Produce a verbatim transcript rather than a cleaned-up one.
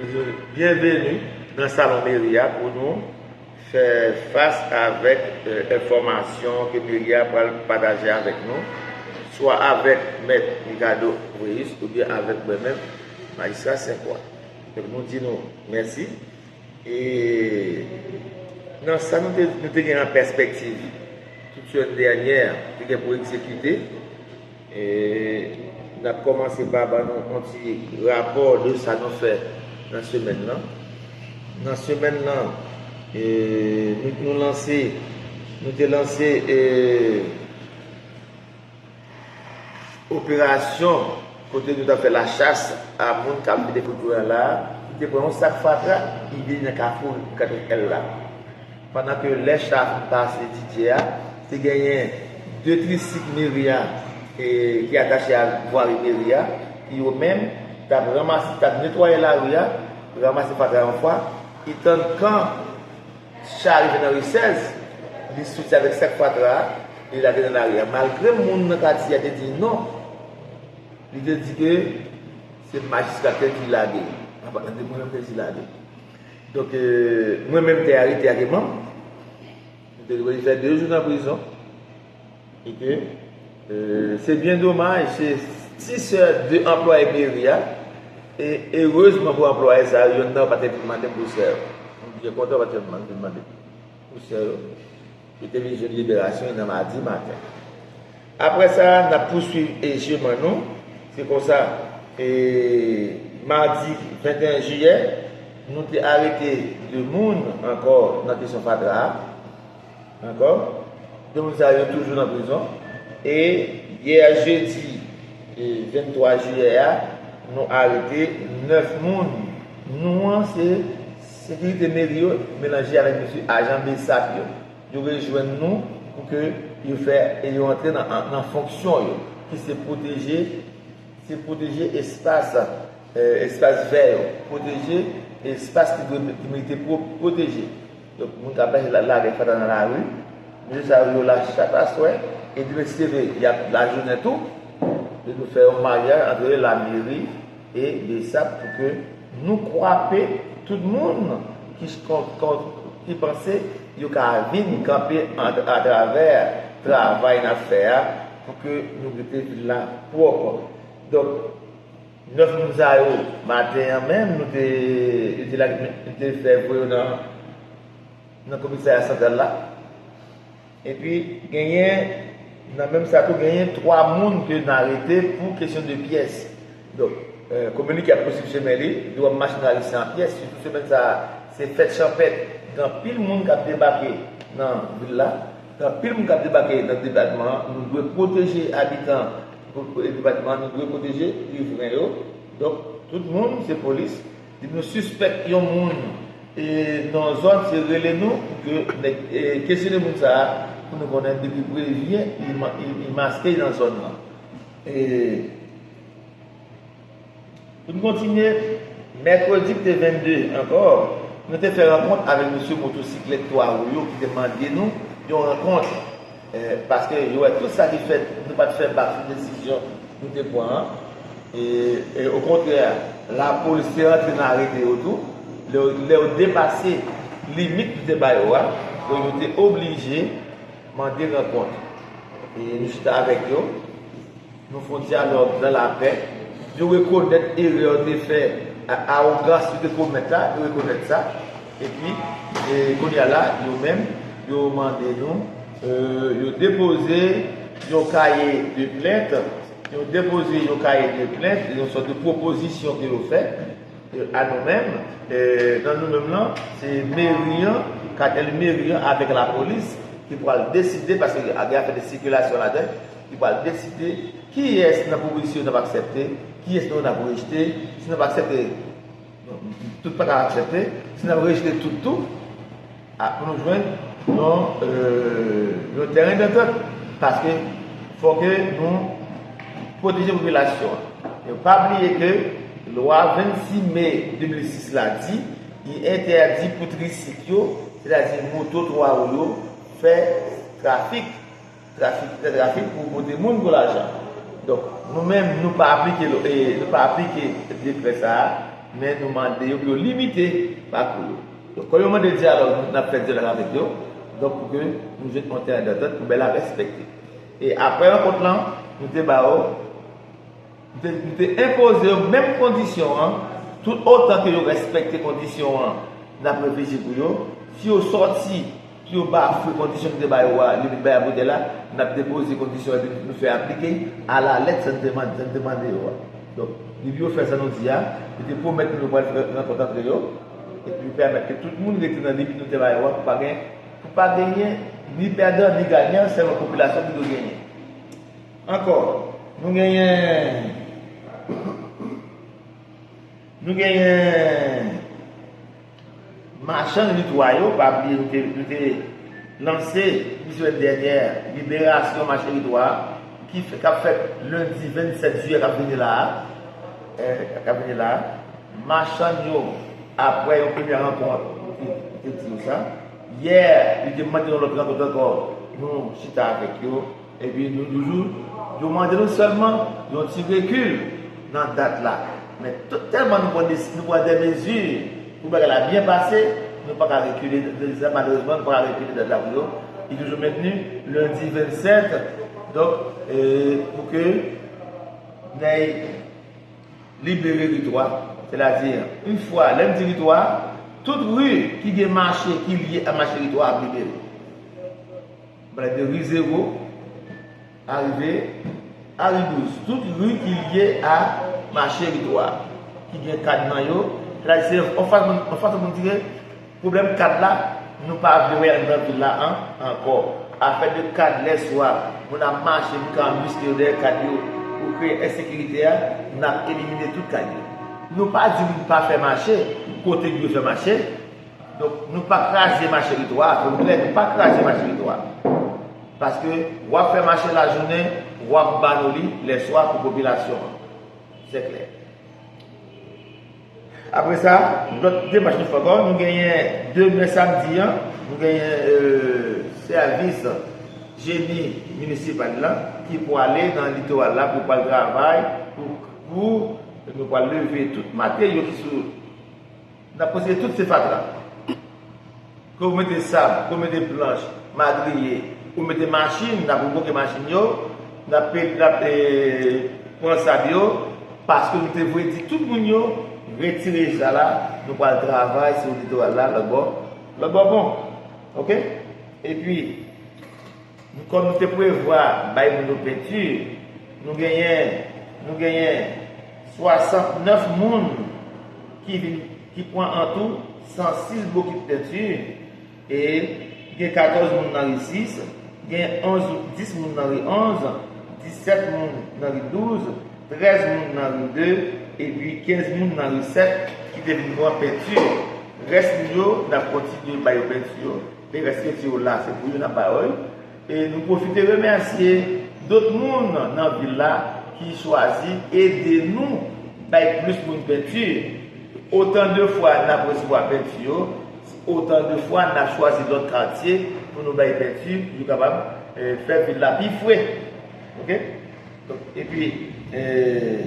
Byenveni nan salon meri a pou nou fè fas avèk eh, enfòmasyon ke meri a pral pataje avèk nou, swa avèk mèt Ricardo Vréus oubyen avèk mwen menm, majistra Senkwa. Donk nou di nou mèsi. E nan sa nou te, nou te gen an pèspektiv tout semèn dènyè te gen pou egzekite. E n ap kòmanse pa ban nou yon ti rapò de sa nou fè nan semèn nan. Nan semèn nan, e, nou, nou lanse, nou te lanse e, operasyon kote nou t ap fè lachas a moun k ap vide koutouya la, ki te pran yon sak fatra, li vide nan kafou Katòz L la. Pandan ke lè cha a fin pase Didye a, te genyen de trisik meri a e, ki atache a vwari meri a, ki yo menm t ap ranmase, t ap netwaye lari a, ranmase fatra yon fwa, etan kan cha a rive nan ri sèz, li soti avèk sak fatra a, li lage nan lari a. Malgre moun nan katye a te di non, li te di ke se majistra k te di lage. Apa, se mwen menm te di lage. Donk, euh, mwen menm te arete ak manm. Nou te dwe fè de jou nan prizon. E ke, euh, se byen domaj, se ti sè de anplwaye meri a. E erezman pou anplwaye sa yo, yonn nan yo pa te vin mande m pou sè yo. M byen kontan yo pa te vin mande m pou sè yo. Yo te vin jwenn liberasyon nan madi maten. Apre sa, n ap pouswiv ejeman nou. Se konsa, e, madi venteyen jiyè, nou te arete de moun ankò nan kesyon fatra a. Ankò, de moun sa yo toujou nan prizon. E yè jedi, e, venntwa jiyè a, nou arete nèf moun. Nou an, se sekirite meri yo melanje avèk mesye ajan besap yo. Yo rejwenn nou pou ke yo fè e yo antre nan, nan fonksyon yo, ki se pwoteje, se pwoteje espas, eh, espas vè yo, pwoteje espas ki dwe, ki merite pwo-, pwoteje. Donk, moun k ap lage, lage fatra nan lari, mesye sa yo la chak aswè, e demen si Dye vle, y ap lajounen tou. Yo dwe fè yon maryaj ant lameri e besap pou ke nou kwape tout moun ki, ki panse yo ka vin kanpe atravè travay n ap fè a pou ke nou rete vil la pwòp. Donk, nèf moun sa yo, maten an menm, nou te, yo te lage, nou te fè voye yo nan, nan komisarya santral la. Epi, genyen, nan menm sa tou, genyen twa moun ke n arete pou kesyon de pyès. Donk, eh, kominike ap pouswiv chemen li, dwòm machin ap rete an pyès, sitou semèn sa a, se fèt chanpèt. Gen anpil moun k ap debake nan vil la, gen anpil moun k ap debake nan depatman an. Nou dwe pwoteje abitan, depatman an, nou dwe pwoteje rivren yo. Donk, tout moun, se polis. Depi nou sispèk yon moun e, nan zòn, se rele nou pou ke nèg, e, kesyone moun sa a, pou nou konnen depi prevyen li, ma- li, li maske nan zòn nan. E, pou nou kontinye, mèkredi ki te vennde ankò, nou te fè rankont avèk mesye motosiklèt twa wou yo ki te mande nou yon rankont. Eh, paske yo wè tout sa ki fèt, nou pa t fè bak sou desizyon nou te pran an. E, e okontrè, lapolis te rantre nan arete yo tou. Lè, lè yo depase limit nou te ba yo a, donk yo te oblije mande rankont. E nou chita avèk yo. Nou fè yon dyalòg nan lapè. Yo rekonèt erè yo te fè, a- awogans yo te komèt la, yo rekonèt sa. Epi, e, kounye a la, yo menm, yo mande nou, e, yo depoze yon kaye de plent, yo depoze yon kaye de plent, yon sòt de pwopozisyon ke yo fè. E, a nou menm, e, nan nou menm lan, se meri an, katèl meri an avèk lapolis ki pral deside, paske gen afè de sikilasyon ladan, ki pral deside kiyès nan pwopozisyon yo n ap aksepte, kiyès nou n ap rejte. Si n ap aksepte, tout pa ka aksepte. Si n ap rejte tout tou, a, pou nou jwenn yon, e, yon tèren dantant. Paske fò ke nou pwoteje popilasyon an. E pa bliye ke lwa vennsis me de mil sis la di, li entèdi pou trisik yo, sètadi moto twa wou yo, fè trafik, trafik, fè trafik pou pote moun pou lajan. Donk, nou menm, nou pa aplike, lo- e, nou pa aplike dekrè sa a, Men nou mande yo pou yo limite pakou yo. Donk, kòm yo mande dyalòg, n ap fè dyalòg avèk yo. Donk, pou ke nou jwenn yon tèren dantant pou bagay la respekte. E apre rankont lan, nou te ba yo, nou te, nou te enpoze yo menm kondisyon an, tout otan ke yo respekte kondisyon an, n ap reflechi pou yo. Si yo sòti, si yo bafwe kondisyon nou te ba yo a, limit bay a pou tè la, n ap depoze kondisyon epi nou fè aplike alalèt sa n te mande, sa n te mande yo a. Donk, depi yo fè sa nou di a, yo te pwomèt nou yo pral fè rankont antre yo, epi pèmèt ke tout moun rete nan limit nou te ba yo a, pou pa gen, pou pa genyen ni pèdan ni ganyan, sèlman popilasyon ki dwe genyen. Ankò, nou genyen, nou genyen machann ritwa yo, pa bliye nou te, nou te lanse, depi semèn dènyè, liberasyon mache ritwa ki fè, k ap fèt lendi vennsèt jiyè k ap vini la a. Eh, k ap vini la a. Machann yo, apre yon premye rankont, nou te, nou te di yo sa. Yè, yo te mande yon lòt rankont ankò, nou chita avèk yo. Epi nou toujou, yo mande nou sèlman yon ti rekil nan dat la. Men tout tèlman nou pran desi-, nou pran de mezi pou bagay la byen pase, nou pa ka rekile de sa, malerezman, nou pa ka rekile dat la pou yo. Li toujou mentni lendi vennsèt, donk, eh, pou ke nèg libere ritwa, sètadi, yon fwa, lè m di ritwa, tout ri ki gen mache ki lye a mache ritwa ap libere. M pale de ri zewo, arive a ri douz. Tout ri ki lye a mache ritwa, ki gen kad nan yo, sètadi se yon fason, yon fason pou n tire pwoblèm kad la, nou pa vle wè anndan vil la an, ankò. Afè de kad, lèswa moun ap mache, moun ka anbiske yo dèyè kad yo pou kreye ensekirite a, n ap elimine tout kad yo. Nou pa di moun pa fè mache kote k dwe fè mache. Donk, nou pa kraze mache ritwa, pou nou klè, nou pa kraze mache ritwa. Paske w ap fè mache lajounen, w ap ba nou li lèswa pou popilasyon an. Se klè. Apre sa, lòt demach nou fè ankò, nou genyen demen samdi an, nou genyen, euh, sèvis jeni minisipal la ki pwale nan litoral la pou pral travay, pou, pou nou pral leve tout materyo ki sou, n ap konsidere tout se fatra. Ke w mete sab, ke w mete planch, madriye, ou mete machin, n ap reboke machin yo, n ap pe-, n ap, eh, pran sab yo, paske nou te voye di tout moun yo, retire sa la, nou pral travay sou litoral la, lòt bò, lòt bò pon. Oke? Epi, nou, kòm nou te prevwa bay moun yo penti, nou genyen, nou genyen swasantnèf moun ki vin, ki pran antou san sis bokit penti, e gen katòz moun nan ri sis, gen onz, dis moun nan ri onz, disèt moun nan ri douz, trèz moun nan ri de, epi kenz moun nan ri sèt ki te vin pran penti. Rès moun yo, n ap kontinye bay yo penti yo, men rès penti yo la, se pou yo n ap ba yo. E nou pwofite remèsye dòt moun nan vil la ki chwazi ede nou bay plis moun penti. Otan de fwa n ap resevwa penti yo, otan de fwa n ap chwazi lòt katye pou nou bay penti, pou nou kapab, eh, fè vil la pi fre. Oke? Donk, epi, eh,